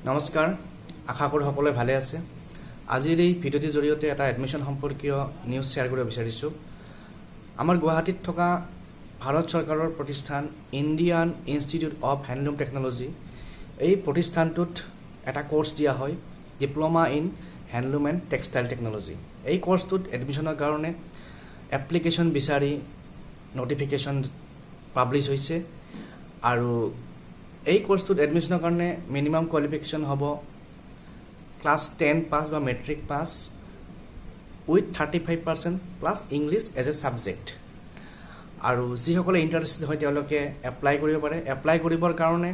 নমস্কাৰ, আশা কৰোঁ সকলোৱে ভালে আছে। আজিৰ এই ভিডিঅ'টিৰ জৰিয়তে এটা এডমিশ্যন সম্পৰ্কীয় নিউজ শ্বেয়াৰ কৰিব বিচাৰিছোঁ। আমাৰ গুৱাহাটীত থকা ভাৰত চৰকাৰৰ প্ৰতিষ্ঠান Indian institute of handloom technology, এই প্ৰতিষ্ঠানটোত এটা ক'ৰ্চ দিয়া হয়, Diploma in Handloom and Textile Technology। এই ক'ৰ্চটোত এডমিশ্যনৰ কাৰণে এপ্লিকেশ্যন বিচাৰি নটিফিকেশ্যন পাব্লিছ হৈছে আৰু এই ক'ৰ্চটোত এডমিশ্যনৰ কাৰণে মিনিমাম কোৱালিফিকেশ্যন হ'ব ক্লাছ 10 পাছ বা matric pass with 35% plus English as a subject। আৰু যিসকলে ইণ্টাৰেষ্টেড হয়, তেওঁলোকে এপ্লাই কৰিব পাৰে। এপ্লাই কৰিবৰ কাৰণে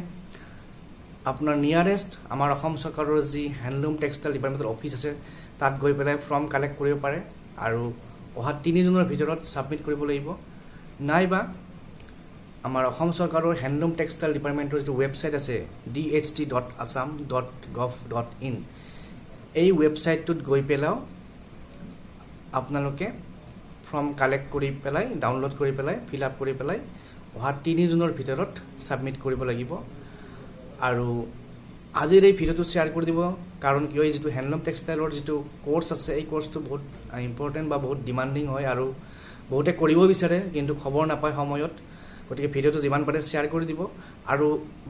আপোনাৰ নিয়াৰেষ্ট আমাৰ অসম চৰকাৰৰ যি হেণ্ডলুম টেক্সটাইল ডিপাৰ্টমেণ্টৰ অফিচ আছে, তাত গৈ পেলাই ফৰ্ম কালেক্ট কৰিব পাৰে আৰু অহা 3 জুনৰ ভিতৰত ছাবমিট কৰিব লাগিব। নাইবা আমাৰ অসম চৰকাৰৰ হেণ্ডলুম টেক্সটাইল ডিপাৰ্টমেণ্টৰ যিটো ৱেবছাইট আছে, dht.assam.gov.in, এই ৱেবছাইটটোত গৈ পেলাইও আপোনালোকে ফৰ্ম কালেক্ট কৰি পেলাই, ডাউনলোড কৰি পেলাই, ফিল আপ কৰি পেলাই অহা 3 জুনৰ ভিতৰত ছাবমিট কৰিব লাগিব। আৰু আজিৰ এই ভিডিঅ'টো শ্বেয়াৰ কৰি দিব, কাৰণ কিয় এই যিটো হেণ্ডলুম টেক্সটাইলৰ যিটো ক'ৰ্চ আছে, এই ক'ৰ্চটো বহুত ইম্পৰ্টেণ্ট বা বহুত ডিমাণ্ডিং হয় আৰু বহুতে কৰিব বিচাৰে, কিন্তু খবৰ নাপায় সময়ত। গতিকে ভিডিঅ'টো যিমান পাৰে শ্বেয়াৰ কৰি দিব। আৰু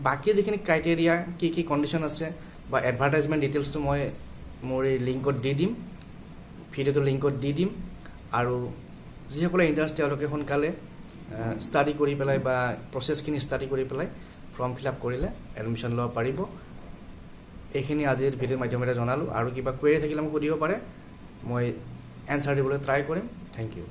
বাকী যিখিনি ক্ৰাইটেৰিয়া, কি কি কণ্ডিশ্যন আছে বা এডভাৰটাইজমেণ্ট ডিটেইলছটো মই মোৰ এই লিংকত দি দিম, ভিডিঅ'টোৰ লিংকত দি দিম। আৰু যিসকলে ইণ্টাৰেষ্ট, তেওঁলোকে সোনকালে ষ্টাডি কৰি পেলাই বা প্ৰচেছখিনি ষ্টাডি কৰি পেলাই ফৰ্ম ফিল আপ কৰিলে এডমিশ্যন ল'ব পাৰিব। এইখিনি আজিৰ ভিডিঅ'ৰ মাধ্যমেৰে জনালোঁ। আৰু কিবা কুৱেৰি থাকিলে মোক সুধিব পাৰে, মই এনচাৰ দিবলৈ ট্ৰাই কৰিম। Thank U.